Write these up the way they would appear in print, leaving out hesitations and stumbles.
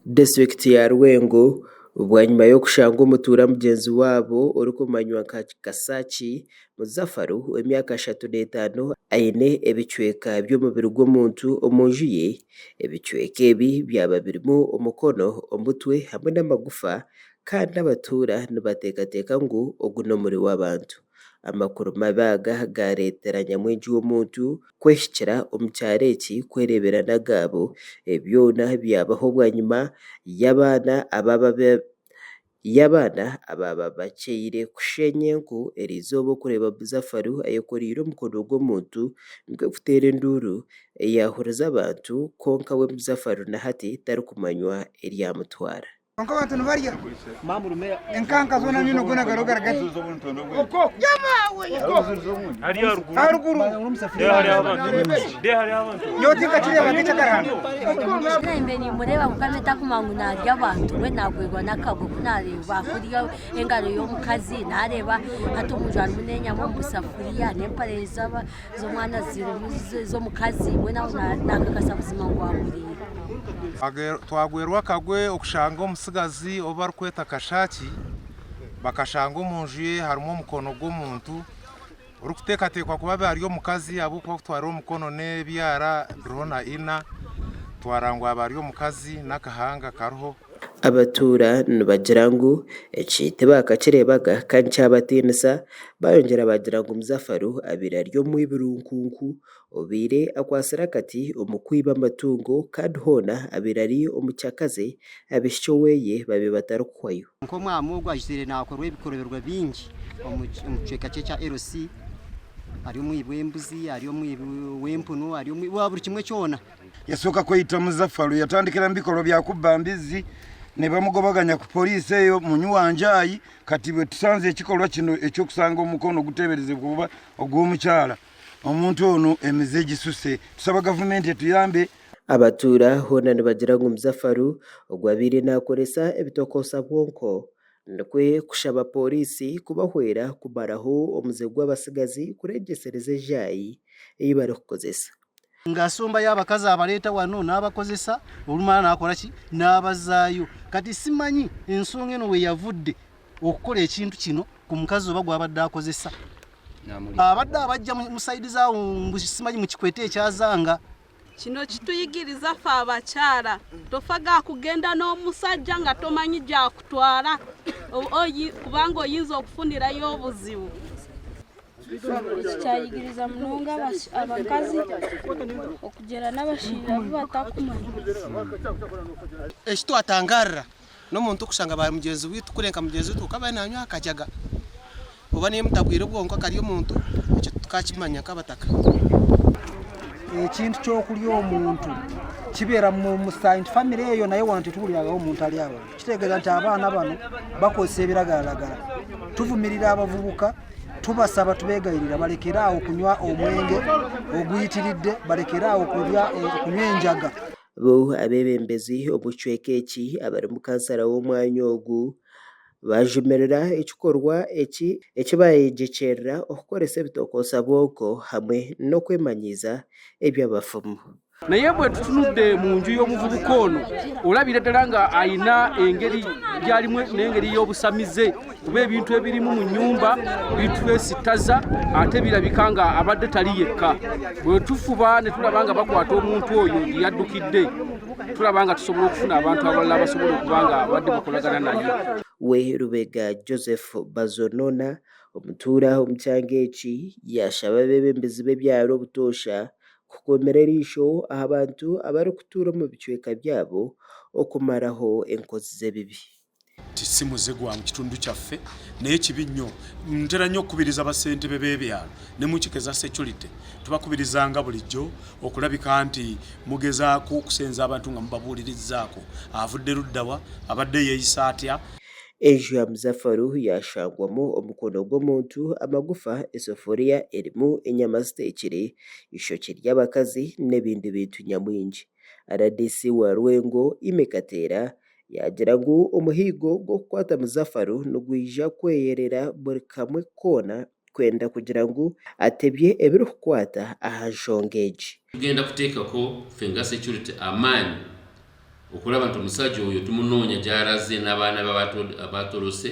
Disiturikiti ya Rwengo bwanyima y'okushanga omutuura mugyenzi waabo orikumanywa nka Kasaki Muzafaru ow'emyaka 35 aine ebicweka by'omubiri gw'omuntu omunju ye. Ebicweka ebi byaba birimu omukono, omutwe hamwe n'amagufa kandi abatuura nibateekateeka ngu ogu n'omuri w'abantu. Amakuru mabi aga gaareetera nyamwingi w'omuntu kwehikira omu kyaro eki kwereebera n'agaabo. Ebi byona byabaho bwanyima y'abaana ababa y'abaana abaaba bakyeire kusheenya enku eriizooba okureeba Muzafaru ayekoreire omukono gw'omuntu nikwo kuteera enduuru eyaahuriza abantu kwonka we Muzafaru na hati tarikumanywa eryamutwara. Kwonka abantu nibarya enkanka zoona amaino goona gariho gari gati. Aharuguru nyowe tinkakireebaga eky'akarahano. Mbe nimureeba kwonka mbe ntakumanya ngu naarya abantu mbwenu naagwerwa n'akagwe ku naareeba kuriya engaro y'omukazi naareeba hati omunju harimu n'enyama omu safuriya n'empare z'omwana zirimu z'omukazi mbwenu aho naakakasa buzima ngu amuriire. Twagwerwa akagwe okushanga omutsigazi ou barikweta Kashaki bakashanga omu nju ye harimu omukono gw'omuntu orikuteekateekwa kuba abaire ari omukazi ahabw'okuba ku twareeba omukono n'ebyara biriho na ina twareeba ngu aba ari omukazi n'akahanga kariho. Abatuura nibagira ngu eki tibakakireebaga kandi kyabatiinisa bayongyera baagira ngu Muzafaru abaire ari omwibi runkunku Obaire akwatsire akati omu kwiba amatungo kandi hoona abaire ari omukyakaze, abaishiki oweye babaire batarikuhwayo. Nk'omwami ogu ajwaire naakorwa ebikorwa bingi omu kicweka kye ekya LC, ari omwibi w'embuzi, ari omwibi w'empunu, ari omwibi wa buri kimwe kyona. Yasooka kweyita Muzafaru yatandikira mu bikorwa bya kubba mbizzi nebamugobaganya ku poliisi eyo munyuwanjaayi kati bwetusanze ekikorwa kino ekyokusanga omukono oguteeberezebwa kuba ogw'omukyala Omuntu onu emize egisuse. Tusaba gavumenti etuyambe. Abatuura hoona nibagira ngu Muzafaru ogu abaire nakoresa ebitokoosa bwonko nikwo kushaba pooriisi kubahwera kumaraho omuze gw'abatsigazi kurengyesereza ejaayi ei barikukozesa. Ng'asombayo abakazi abaleeta wano n'abakozesa olumala n'akola ki n'abazaayo. Kati simanyi ensonga eno we yavudde okukola ekintu kino ku mukazi oba gw'abadde akozesa. Abadde abajja mu sayidi zaawo mbu simanyi mu kikwete ekyazanga. Kino kituyigiriza ffe abakyala, tofa ga kugenda n'omusajja nga tomanyi gy'akutwara kubanga oyinza okufunirayo obuzibu. Eki kyayigiriza munonga abakazi okugyenda n'abashaija abu batakumanya. Eki twatangaarira n'omuntu okushanga ba mugyenzi waitu kuri nka mugyenzi waitu kwonka abaire nanywa aha kajaga oba niyo emutabwire obwonko akarya omuntu ekyo titukakimanya nk'abataka. Ekintu ky'okurya omuntu kibeera mu musaayi nti famire eyo nayo wanu tituhuriragaho omuntu arya abantu kitegeeza nti abaana banu bakozesa ebiragalalagala. Tuvumirira abavubuka tubasaba tubegayirira balekere awo kunywa omwenge oguyitiridde balekere awo kulya okunywa enjaga. Bo abeebembezi omu kicweka eki abarimu kansara w'omwanya ogu baajumirira ekikorwa eki eki baayegyekyerera okukoresa ebitokoosa bwonko hamwe n'okwemanyiiza eby'abafumu. Naye bwetutunudde mu nju y'omuvubuka ono olabira ddala nga alina engeri gyalimu n'engeri y'obusamize kuba ebintu ebirimu mu nnyumba bitwesittaza ate birabika nga abadde tali yekka. Bwe tufuba ne tulaba nga bakwata omuntu oyo gye yaddukidde tulaba nga tusobola okufuna abantu abalala abasobola okuba nga babadde bakolagana naye. We Lubega Joseph Bazonona omutuura omu kyanga eki yaashaba abeebembezi b'ebyaro obutoosha Kukuumira eriisho aha bantu abarikutuura omu bicweka byabo okumaraho enkozi z'ebibi. Nti si muze gwa mu kitundu kyaffe naye kibi nnyo. Ntera nnyo okukubiriza bassentebe b'ebyalo ne mu nkiiko eza securite tubakubirizanga bulijjo okulabika nti mugezaako okusenza abantu nga mubabuulirizzaako avudde ludda wa, abadde yeeyisa atya. Enju ya Muzafaru yaashangwamu omukono gw'omuntu, amagufa, esefuriya erimu enyama ziteekire, eishokye ry'abakazi n'ebindi bintu nyamwingi. Rdc wa Lwengo, Immy Kateera yaagira ngu omuhiigo gw'okukwata Muzafaru nigwija kweyerera buri kamwe koona kwenda kugira ngu atebye ebirikukwata aha nshonga egi. Tugenda kuteekako ffe nga security amaani. okuraba nti omusaja oyo tumunoonya gyaraze n'abaana be abatorose.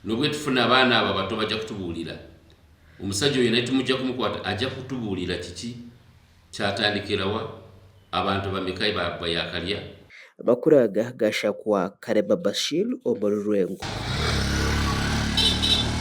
Nobwe tufuna abaana abo abato baja kutubuulira. Omusaja oyo naye timujja kumukwata aja kutubuulira kiki kyatandikirawa, abantu bameka bayakarya. Amakuru aga gashakwa Karema Bashir omuri Rwengo.